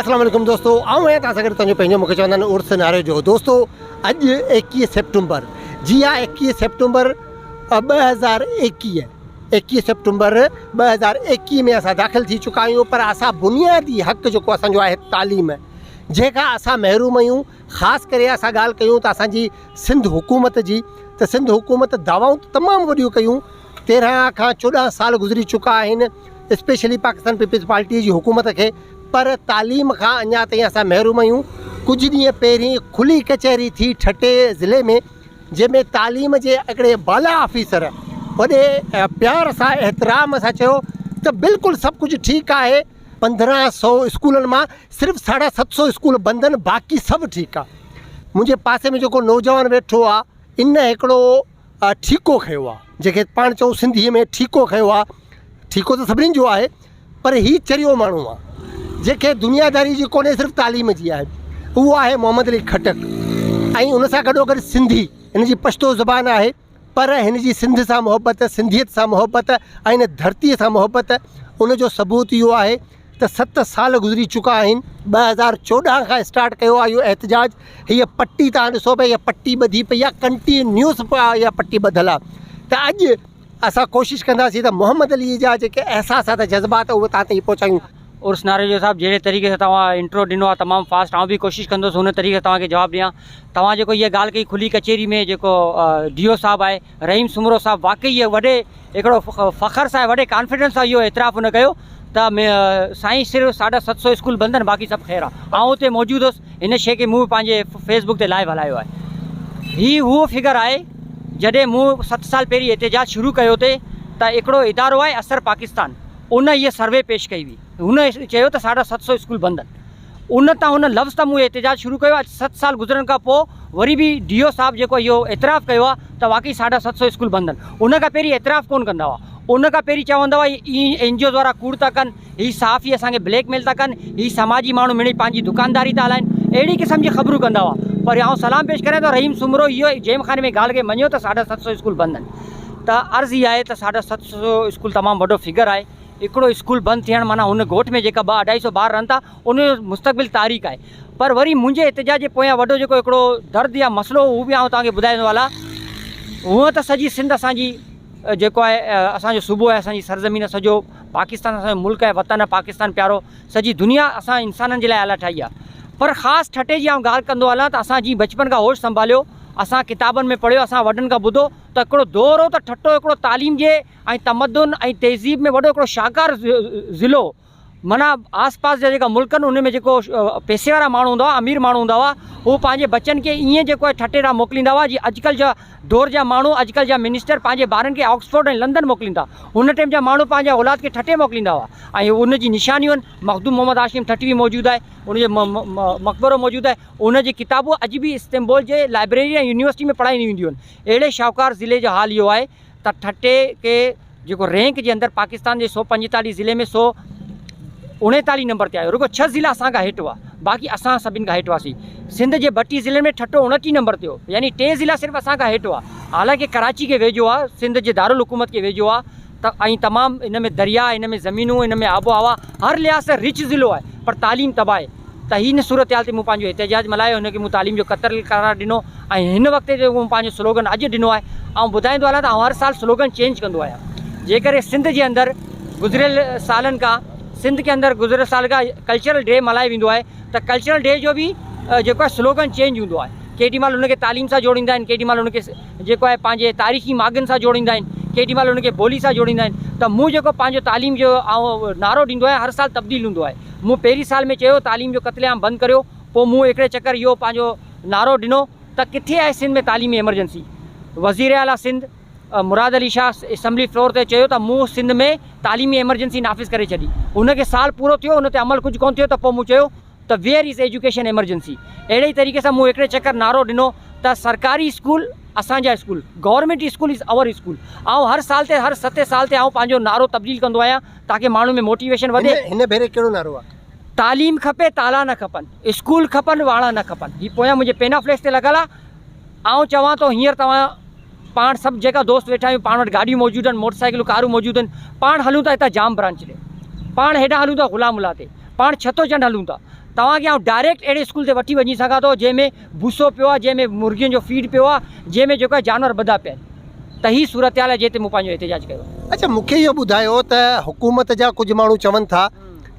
اسلام عليڪم دوستو آئون آهيان توهان سان گڏ تنهنجو پنهنجو مونکي چوندا آهن عرس ناريجو دوستو اڄ 21 سيپٽمبر جي ها 21 سيپٽمبر 2021 21 سيپٽمبر 2021 ۾ اسان داخل ٿي چڪا آهيون پر اسان بنيادي حق جيڪو اسان جو آهي تعليم جنهن کان اسان محروم آهيون خاص ڪري اسان ڳالهه ڪيون ته اسان جي سنڌ حڪومت جي ته سنڌ حڪومت دعوائون ته تمام وڏيون ڪيون 13 کان 14 سال گذري چڪا آهن اسپيشلي پاڪستان پيپلز پارٽي جي حڪومت کي پر تعليم کان اڃا تائين اسان محروم آهيون ڪجهه ڏينهن پهرين کلي ڪچهري ٿي ٺٽي ضلعي ۾ جنهن ۾ تعليم جي هڪڙي بالا آفيسر وڏي پيار سان احترام سان چيو ته بلڪل سڀ ڪجهه ٺيڪ آهي 1500 اسڪولن مان صرف ساڍا ست سو اسڪول بند آهن باقي سڀ ٺيڪ آهي منهنجي پاسي ۾ جيڪو نوجوان ويٺو آهي ان هڪڙو ٺيڪو کنيو آ جنهن کي پاڻ چئون سنڌيء ۾ ٺيڪو کنيو آ ٺيڪو ته سڀني جو آهي پر هي چريو ماڻهو آ جنهن کي دنياداري جي ڪونهي صرف تعليم جي آهي اهو آهي محمد علي خٽڪ ۽ ان سان گڏو گڏ سنڌي هن جي پشتو زبان آهي پر هن جي سنڌ سان محبت سنڌيت سان محبت ۽ هن ڌرتيء سان محبت ان جو ثبوت اهو آهي ته ست سال گذري چڪا آهن 2014 کان اسٽارٽ ڪيو آهي اهو احتجاج هيء پٽي تان ڏسو پيا هيء پٽي ٻڌي پئي آهي ڪنٽينيوس اها پٽي ٻڌل آهي ته اڄ اسان ڪوشش ڪنداسين ته محمد علي جا جيڪي احساسات جذبات اهي تان تائين پهچايون. عرس ناريجو صاحب جهڙي طريقي سان توهان انٽرو ڏنو آهي تمام فاسٽ آئون به ڪوشش ڪندس ان طريقي سان توهان کي جواب ڏيان توهان جيڪو هيء ڳالهه ڪئي کلي ڪچهري ۾ جيڪو ڊي او صاحب آهي رحيم سومرو صاحب واقعي اهو وڏي هڪڙو فخر سان وڏي ڪانفيڊنس سان اهو اعتراف هن ڪيو ته سائين صرف ساڍا ست سو اسڪول بند آهن باقي سڀ خير آهي آئون اتي موجود هوس هن شيء کي مون پنهنجي فيس بڪ تي لائيو هلايو آهي هي اهو فگر آهي جڏهن مون ست سال پهرين احتجاج شروع ڪيو تي ته هڪڙو ادارو آهي اثر پاڪستان ان هيء سروي پيش ڪئي هئي هن چيو ته ساڍا ست سو اسڪول بند آهن ان تان ان لفظ تان مون احتجاج شروع ڪيو اڄ ست سال گذرڻ کان پوء وري به ڊي او صاحب جيڪو اهو اعتراف ڪيو آهي ته واقعي ساڍا ست سو اسڪول بند آهن ان کان پهرين اعتراف ڪون ڪندا هئا ان کان پهرين چوندا هئا هي اين جي اوز وارا ڪوڙ ٿا ڪن هي صحافي اسان کي بليڪ ميل ٿا ڪن هي سماجي ماڻهو مڙئي پنهنجي دڪانداري ٿا هلائن اهڙي قسم جي خبرون ڪندا هئا پر آئون سلام پيش ڪريان ٿو رحيم سومرو اهو جيم خاني ۾ ڳالهه کي مڃيو ته ساڍا ست سو اسڪول بند آهن ته عرض اها آهي ته ساڍا ست سو اسڪول تمام وڏو فگر آهي هڪڙو اسڪول بند ٿيڻ معنيٰ هن ڳوٺ ۾ جيڪا ٻه اڍائي سو ٻار رهن ٿا ان جو مستقبل تاريڪ آهي پر وري منهنجي احتجاج جي پويان وڏو جيڪو هڪڙو درد يا مسئلو هو اهو به آئون توهان کي ٻڌائيندو هلان هونء ته سڄي سنڌ اسان جي جيڪو آهي اسان جو صوبو آهي اسان جي سرزمين آهي سڄو پاڪستان اسان جو ملڪ آهي وطن آهي پاڪستان پيارو سڄي دنيا اسان انسانن جي لاء الله ٺاهي آهي پر خاص ٺٽي جي آئون ڳالهه ڪندو هلان ته اسان جي بچپن کان هوش سنڀاليو اسان ڪتابن ۾ پڙهيو اسان وڏن کان ٻڌو ته هڪڙو دور هو ته ٺٽو هڪڙو تعليم جي ۽ تمدن ۽ تهذيب ۾ وڏو هڪڙو شاهڪار ضلعو معنيٰ آس پاس جا جيڪا ملڪ آهن ان ۾ جيڪو پئسي وارا ماڻهو هوندا هئا امير ماڻهو هوندا هئا هو پنهنجي بچن کي ائين جيڪو آهي ٺٽي ڏانهن موڪليندا هئا جيئن اڄڪلهه جا دور جا ماڻهو اڄڪلهه جا منسٽر پنهنجي ٻارن کي آڪسفورڊ ۽ لندن موڪلين ٿا ان ٽيم جا ماڻهو پنهنجا اولاد کي ٺٽي موڪليندا هئا ۽ ان جي نشانيون آهن مخدوم محمد هاشم ٺٽوي موجود آهي ان جو مقبرو موجود آهي ان جي ڪتابون اڄ به استنبول جي لائبريري ۽ يونيورسٽي ۾ پڙهائي وينديون آهن اهڙي شاهوڪار ضلعي جو حال اهو آهي ته ٺٽي کي جيڪو رينڪ جي اندر پاڪستان جي 145 ضلعي ۾ 139 نمبر تي آيو رڳو ڇهه ضلعا اسان کان هيٺ هئا باقي اسان سڀن کان هيٺ هئاسين سنڌ جي 32 ضلعن ۾ ٺٽو 29 نمبر تي هو يعني ٽي ضلعا صرف اسان کان هيٺ هئا حالانڪه ڪراچي کي ويجهو آهي سنڌ جي دارالحڪومت کي ويجهو آهي ته ۽ تمام ان ۾ درياء ان ۾ زمينون ان ۾ آب و هوا هر لحاظ سان رچ ضلعو آهي پر تعليم تباهه آهي ته هن صورتحال تي مون پنهنجو احتجاج ملهايو، هن کي مون تعليم جو قتل قرار ڏنو ۽ هن وقت جيڪو مون پنهنجو سلوگن اڄ ڏنو آهي، آئون ٻڌائيندو هلان ته آئون هر سال سلوگن چينج ڪندو آهيان، جيڪڏهن سنڌ جي اندر گذريل سالن کان سنڌ کي اندر گذريل سال کان ڪلچرل ڊي ملهايو ويندو آهي ته ڪلچرل ڊي جو به جيڪو آهي سلوگن چينج هوندو آهي، ڪيڏي مهل ان کي تعليم سان جوڙيندا آهن، ڪيڏي مهل ان کي جيڪو آهي پنهنجي تاريخي ماڳن سان جوڙيندا آهن، ڪيڏي مهل ان کي ٻولي سان جوڙيندا آهن ته مون جيڪو پنهنجو تعليم جو آئون نعرو ڏيندو آهيان هر سال تبديل هوندو آهي. مون پهرين سال ۾ چيو تعليم جو قتل عام بند ڪريو، پوء مون هڪڙي چڪر اهو پنهنجو نعرو ڏنو ته ڪٿي آهي سنڌ ۾ تعليمي ايمرجنسي؟ وزير اعليٰ سنڌ مراد علي شاهه اسيمبلي فلور تي چيو ته مون سنڌ ۾ تعليمي ايمرجنسي نافذ ڪري ڇڏي، ان کي سال پورو ٿيو ان تي عمل ڪجهه ڪونه ٿيو ته پوء مون چيو ته ويئر از ايجوڪيشن ايمرجنسي؟ اهڙي ئي طريقي سان مون هڪڙي چڪر نعرو ڏنو ته سرڪاري اسڪول اسان جا school, government school is our school. آئون هر سال تي هر ستين سال تي آئون پنهنجو نعرو تبديل ڪندو آهيان تاڪه ماڻهن ۾ موٽيويشن وڌي. هن ڀيري ڪهڙو نعرو آهي؟ تعليم کپي تالا نه کپن، اسڪول کپن واڙا نه کپن. هي پويان منهنجي پينافليڪس تي لڳل آهي. آئون چوان ٿو هينئر توهان پاڻ سڀ جيڪا دوست ويٺا آهيون پاڻ وٽ گاڏيون موجود آهن، موٽر سائيڪلون ڪارون موجود آهن، پاڻ هلون ٿا هتان جام برانچ ڏي، پاڻ هيڏانهن هلون ٿا غلام الله تي، پاڻ ڇتو چنڊ هلون ٿا توهان کي آئون ڊائريڪٽ اهڙي اسڪول تي وٺي وڃي سگهان ٿو جنهن ۾ ڀوسو پيو آهي جنهن ۾ مرغين جو فيڊ پيو آهي جنهن ۾ جيڪو آهي جانور ٻڌا پيا آهن ته هي صورتحال آهي جنهن تي مون پنهنجو احتجاج ڪيو. اڇا مون کي اهو ٻڌايو ته حڪومت جا ڪجهه ماڻهو چون ٿا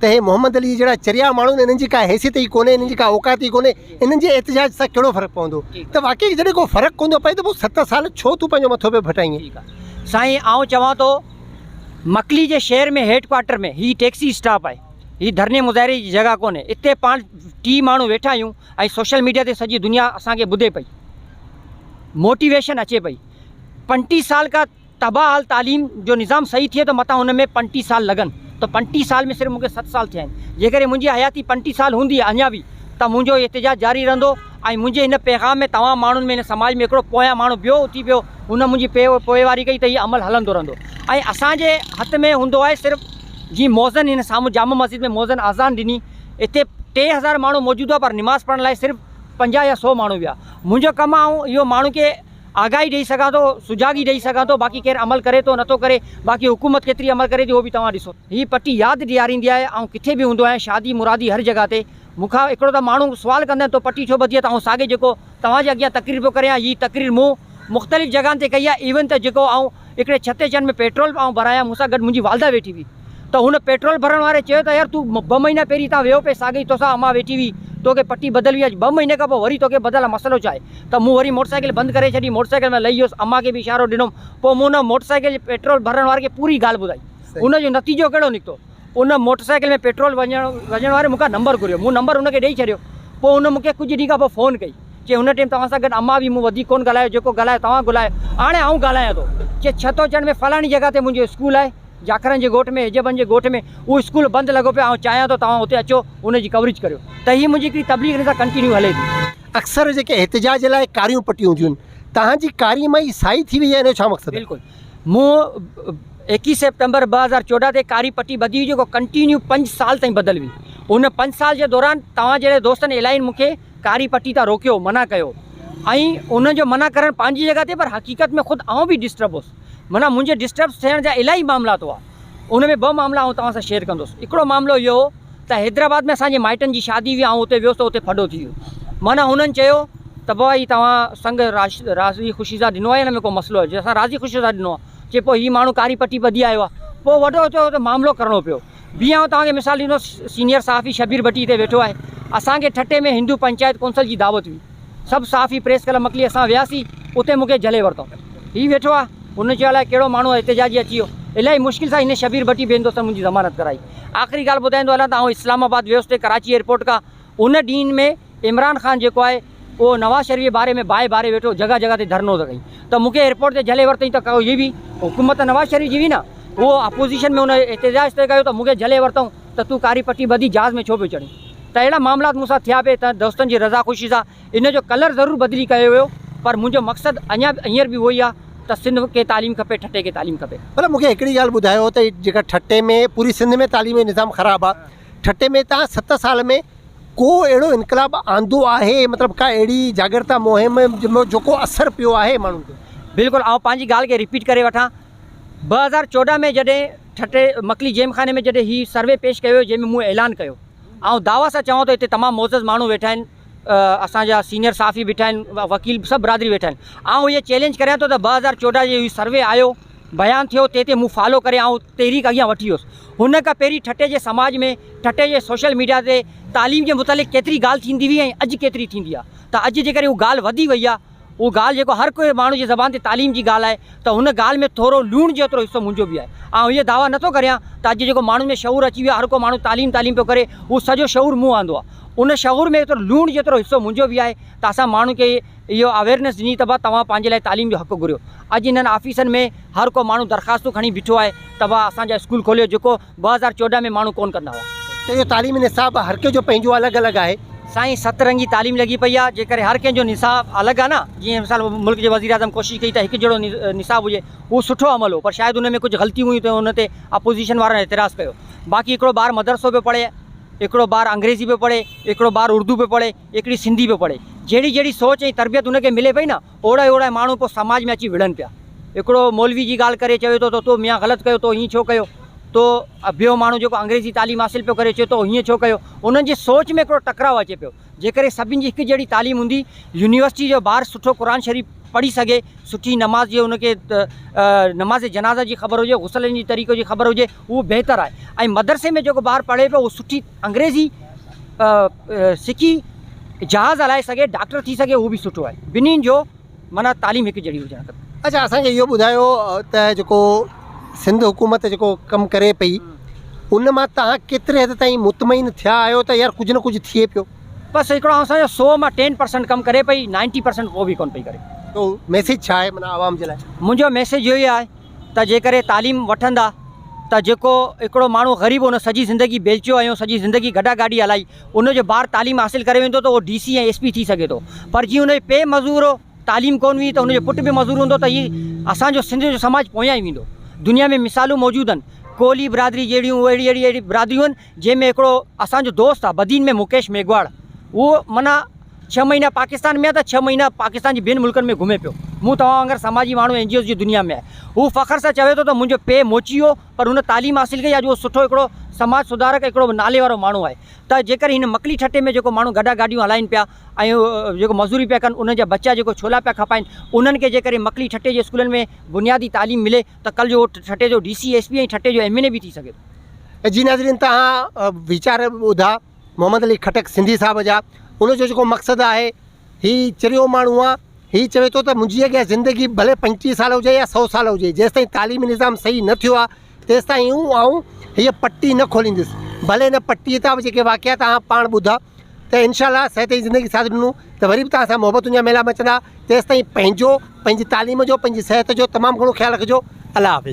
ته هي محمد علي جهڙا چريا ماڻهو آهن انهن جي ڪا حيثيت ئي ڪونهي انهن جي ڪا اوقات ئي ڪونهي انهن جي احتجاج سان ڪهڙو فرق پوندو ته واقعي جڏهن ڪو فرق ڪونه ٿو پئي ته پوء ست سال ڇو تون پنهنجو مٿو پيو ڦٽائين. ٺيڪ آهي سائين آئون چوان ٿو مڪلي جي شهر ۾ هيڊ ڪوارٽر ۾ هي ٽيڪسي اسٽاپ آهي هي ڌرڻي مظاهري جي جڳهه ڪونهي اتي پاڻ ٽي ماڻهو ويٺا آهيون ۽ سوشل ميڊيا تي سڄي دنيا اسان کي ٻڌي پئي موٽيويشن اچي پئي پنٽيهه سال کا تباهه حال تعليم جو نظام صحيح ٿئي ته متان ان ۾ پنٽيهه سال لڳن ته پنٽيهه سال ۾ صرف مونکي ست سال ٿيا آهن جيڪڏهن منهنجي حياتي پنٽيهه سال هوندي اڃا به ته منهنجو احتجاج جاري رهندو ۽ منهنجي هن پيغام ۾ توهان ماڻهن ۾ هن سماج ۾ هڪڙو پويان ماڻهو ٻيو اٿي پيو هن منهنجي پوئواري ڪئي ته هي عمل هلندو رهندو ۽ اسان جي هٿ ۾ هوندو آهي صرف جي موذن هن سامهون جامع مسجد ۾ موذن اذان ڏني اتي 3000 ماڻهو موجود هئا پر نماز پڙهڻ لاء صرف 50 يا 100 ماڻهو ويا منهنجو ڪم آئون اهو ماڻهو کي آگاهي ڏئي سگهان ٿو، سجاڳي ڏئي سگهان ٿو، باقي ڪير عمل ڪري ٿو نٿو ڪري، باقي حڪومت ڪيتري عمل ڪري ٿي اهو به توهان ڏسو. هي پٽي ياد ڏياريندي آهي، آئون ڪٿي به هوندو آهيان شادي مرادي هر جڳهه تي مون کان هڪڙو ته ماڻهو سوال ڪندا آهن تو پٽي ڇو ٻڌي آهي ته آئون ساڳي جيڪو توهان جي اڳيان تقرير پيو ڪريان هي تقرير مون مختلف جڳهن تي ڪئي آهي ايون ته جيڪو آئون هڪڙي ڇتي چن ۾ پيٽرول آئون ڀرايان مون سان گڏ منهنجي والده ويٺي هئي ته هن پيٽرول ڀرڻ واري چيو ته يار تون ٻه مهينا پهرين هتان ويو پئي ساڳي توسان امان ويٺي هئي توکي پٽي ٻڌل هئي اڄ ٻه مهيني کان پوء وري توکي ٻڌل آهي مسئلو ڇا آهي ته مون وري موٽر سائيڪل بند ڪري ڇڏي موٽر سائيڪل مان لهي ويس امان کي به اشارو ڏنم پوء مون ان موٽر سائيڪل جي پيٽرول ڀرڻ واري کي پوري ڳالهه ٻڌائي ان جو نتيجو ڪهڙو نڪتو ان موٽر سائيڪل ۾ پيٽرول وڃڻ وڃڻ واري مون کان نمبر گهريو مون نمبر ان کي ڏئي ڇڏيو پوء ان مون کي ڪجهه ڏينهن کان پوء فون ڪئي چي هن ٽيم توهان سان گڏ امان به مون وڌيڪ ڪونه ڳالهايو جيڪو ڳالهايو توهان ڳالهايو هاڻي آئون ڳالهايان ٿو چي ڇتو چنڊ ۾ فلاڻي جڳهه تي منهنجو اسڪول آهي جاکرن جي ڳوٺ ۾ هجبن جي ڳوٺ ۾ اهو اسڪول بند لڳو پيو آئون چاهيان ٿو توهان اتي اچو ان جي ڪوريج ڪريو ته هي منهنجي هڪڙي تبليغ هن سان ڪنٽينيو هلي ٿي. اڪثر جيڪي احتجاج لاء ڪاريون پٽيون هونديون آهن توهان جي ڪاري مان ئي سائي ٿي وئي آهي ان جو ڇا مقصد آهي؟ بلڪل مون 21 سيپٽمبر 2014 تي ڪاري پٽي ٻڌي هئي جيڪو ڪنٽينيو پنج سال تائين ٻڌل هئي ان پنج سال جي دوران توهان جهڙي دوستن الاهين مون کي ڪاري پٽي تان روڪيو، منع ڪيو ۽ انهن جو منع ڪرڻ پنهنجي جڳهه تي پر حقيقت ۾ خود آئون به ڊسٽرب هوس. معنيٰ منهنجي ڊسٽرب ٿيڻ جا الاهي معاملات هئا. ان ۾ ٻه معاملا آئون توهان سان شيئر ڪندس. هڪڙو معاملو اهو هو ته حيدرآباد ۾ اسان جي مائٽن جي شادي هئي آئون اتي ويس ته اتي ڦڏو ٿي ويو. معنيٰ هنن چيو ته بابا هي توهان سنگ راضي خوشي سان ڏنو آهي ان ۾ ڪو مسئلو آهي؟ چيو اسان راضي خوشي سان ڏنو آهي. چي پوء هي ماڻهو ڪاري پٽي ٻڌي آيو آهي. پوء وڏو اتي معاملو ڪرڻو پيو. بي آئون توهان کي مثال ڏيندس سينيئر صحافي شبير ڀٽي هتي ويٺو آهي اسان کي ٺٽي ۾ هندو پنچائت ڪونسل جي دعوت هئي سڀ صحافي پريس ڪلب مڪلي اسان وياسي اتي مون کي جهلي ورتو هي ويٺو آهي هن چيو الائي ڪهڙو ماڻهو احتجاجي اچي ويو الاهي مشڪل سان هن شبير ڀٽي ٻين دوستن منهنجي ضمانت ڪرائي آخري ڳالهه ٻڌائيندو هلان ته آئون اسلام آباد ويس تي ڪراچي ايئرپورٽ کان ان ڏينهن ۾ عمران خان جيڪو آهي اهو نواز شريف جي باري ۾ باهه ٻاري ويٺو جڳهه جڳهه تي ڌرڻو ٿو ڪئي ته مون کي ايئرپورٽ تي جهلي ورتائين ته هي به حڪومت نواز شريف جي هئي نه اهو اپوزيشن ۾ ان احتجاج ٿي ڪيو ته مون کي جهلي ورتائون ته تون ڪاري پٽي ٻڌي جهاز ۾ ڇو پيو چڙهين ته اهڙا معاملات مون سان ٿيا پئي ته دوستن جي رضا خوشي سان ان جو ڪلر ضرور بدلي ڪيو ويو پر منهنجو مقصد اڃا به هينئر به اهو ئي آهي ته سنڌ کي تعليم کپي ٺٽي کي تعليم کپي. ڀلا مون کي هڪڙي ڳالهه ٻڌايو ته جيڪا ٺٽي ۾ پوري سنڌ ۾ تعليم جو نظام خراب آهي ٺٽي ۾ تان ست سال ۾ ڪو اهڙو انقلاب آندو آهي مطلب ڪا اهڙي جاڳرتا مهم جو ڪو اثر پيو آهي ماڻهن تي؟ بلڪل آئون پنهنجي ڳالهه کي رپيٽ ڪري وٺان 2014 ۾ جڏهن ٺٽي مڪلي جيم خاني ۾ جڏهن هي سروي پيش ڪيو ويو جنهن ۾ مون اعلان ڪيو آئون دعويٰ سان چوان ٿو هتي تمام معزز ماڻهو ويٺا آهن اسان جا سينئر صحافي بيٺا آهن وڪيل سڀ برادري ويٺا آهن آئون هي چئلينج ڪريان ٿو ته 2014 جي هي سروي آيو بيان ٿيو تنهن تي مون فالو ڪري آئون تحريڪ اڳيان وٺي ويس هن کان پهرين ٺٽي جي سماج ۾ ٺٽي جي سوشل ميڊيا تي تعليم جي متعلق ڪيتري ڳالهه ٿيندي هئي ۽ اڄ ڪيتري ٿيندي آهي ته اڄ جيڪڏهن اها ڳالهه وڌي وئي آهي اها ڳالهه جيڪو هر ڪوئي ماڻهو جي زبان تي تعليم جي ڳالهه آهي ته هن ڳالهه ۾ ٿورو لوڻ جيترو حصو منهنجو به آهي آئون هيء دعويٰ نٿو ڪريان ته اڄ جيڪو ماڻهن ۾ شعور اچي ويو آهي هر ڪو ماڻهو تعليم تعليم پيو ڪري اهو سڄو شعور مون آندو آهي ان شعور ۾ ايترو لوڻ جيترو حصو منهنجو به آهي ته اسان ماڻهن کي اهو اويرنيس ڏني ته ڀا توهان پنهنجي لاء تعليم جو حق گهريو. اڄ انهن آفيسن ۾ هر ڪو ماڻهو درخواستون کڻي بيٺو آهي ته ڀا اسان جا اسڪول کوليو جيڪو 2014 ۾ ماڻهو ڪونه ڪندا هئا. ته اهو تعليمي نصاب هر ڪنهن جو پنهنجو الڳ الڳ آهي. سائين ست رنگي تعليم لڳي پئي آهي جيڪڏهن هر ڪنهن جو نصاب الڳ آهي نه جيئن مثال ملڪ جي وزيراعظم ڪوشش ڪئي ته هڪ جهڙو نصاب هجي اهو سٺو عمل هو پر شايد ان ۾ ڪجهه غلطيون هيون ته ان تي اپوزيشن وارن اعتراض ڪيو باقي هڪڙو ٻار مدرسو پيو پڙهي هڪڙو ٻار انگريزي پيو پڙهي هڪڙو ٻار اردو پيو پڙهي هڪڙي سنڌي پيو پڙهي. جهڙي جهڙي سوچ ۽ تربيت هن کي ملي پئي نه، اوڙا ئي اوڙا ماڻهو پوء سماج ۾ اچي وڙهن پيا. هڪڙو مولوي جي ڳالهه ڪري چوي ٿو ته تو ميان غلط ڪيو، تو هيئن ڇو ڪيو؟ ٿو ٻيو ماڻهو جيڪو انگريزي تعليم حاصل پيو ڪري چئي ٿو هيئن ڇو ڪيو انهن جي سوچ ۾ هڪڙو ٽڪراء اچي پيو جيڪڏهن سڀني جي هڪ جهڙي تعليم هوندي يونيورسٽي جو ٻار سٺو قرآن شريف پڙهي سگهي سٺي نماز جي ان کي نماز جنازه جي خبر هجي غسل جي طريقو جي خبر هجي اهو بهتر آهي ۽ مدرسي ۾ جيڪو ٻار پڙهي پيو اهو سٺي انگريزي سکي جهاز هلائي سگهي ڊاڪٽر ٿي سگهي اهو به سٺو آهي ٻنهين جو معنيٰ تعليم هڪ جهڙي هجڻ کپي. اڇا اسان کي اهو ٻڌايو ته جيڪو سنڌ حڪومت جيڪو ڪم ڪري پئي ان مان توهان ڪيتري حد تائين مطمئن ٿيا آهيو ته يار ڪجهه نه ڪجهه ٿئي پيو؟ بس هڪڙو آئون سمجهان سو مان ٽين پرسنٽ ڪم ڪري پئي نائنٽي پرسنٽ ڪو به ڪونه پئي ڪري. تو ميسيج ڇا آهي معنيٰ عوام جي لاء؟ منهنجو ميسيج اهو ئي آهي ته جيڪڏهن تعليم وٺندا ته جيڪو هڪڙو ماڻهو غريب ان سڄي زندگي بيلچو هنيو سڄي زندگي گڏا گاڏي هلائي ان جو ٻار تعليم حاصل ڪري ويندو ته اهو ڊي سي ۽ ايس پي ٿي سگهي ٿو پر جي ان جو پيء مزور هو تعليم ڪون هئي ته ان جو پٽ به مزور هوندو ته هي اسان جو سنڌ جو سماج پويان ئي ويندو دنيا ۾ مثالون موجود آهن ڪولهي برادري جهڙيون اهڙي اهڙي اهڙي برادريون آهن جنهن ۾ هڪڙو اسان جو دوست آهي بدين ۾ مڪيش ميگهواڙ اهو معنيٰ ڇهه مهينا پاڪستان ۾ آهي ته ڇهه مهينا پاڪستان جي ٻين ملڪن ۾ گهمي پيو. مون توهان وانگر سماجي ماڻهو اين جي اوز جي دنيا ۾ آهي. هو فخر سان چوي ٿو ته منهنجو پيء موچي هو پر هن تعليم حاصل ڪئي اڄ اهو سٺو هڪڙو سماج سڌارڪ هڪڙو نالي وارو ماڻهو آهي ته جيڪر هن مڪلي ٺٽي ۾ جيڪو ماڻهو گڏا گاڏيون هلائين پيا ۽ جيڪو مزوري پيا ڪن انهن جا ٻچا جيڪو ڇولا پيا کپائين انهن کي جيڪر مڪلي ٺٽي جي اسڪولن ۾ بنيادي تعليم ملي ته ڪل جو ٺٽي جو ڊي سي ايس پي ۽ ٺٽي جو ايم اين اي به ٿي سگهي ٿو. جي ناظرين توهان ويچار ٻڌا. محمد علي خٽڪ سنڌي صاحب جا ان جو جيڪو مقصد آهي هي چريو ماڻهو آ هي چوي ٿو ته منهنجي اڳيان زندگي ڀلي 25 سال هجي يا 100 سال هجي جيستائين تعليمي نظام صحيح نه ٿيو آ تيستائين آئون هيء پٽي نه کوليندس ڀلي هن پٽي تان به جيڪي واقعا توهان پاڻ ٻڌا ته انشاء الله صحت جي زندگي ساٿ ڏنو ته وري به توهان سان محبتن جا ميلا مچندا تيستائين پنهنجو پنهنجي تعليم جو پنهنجي صحت جو تمام گهڻو خيال رکجو الله حافظ.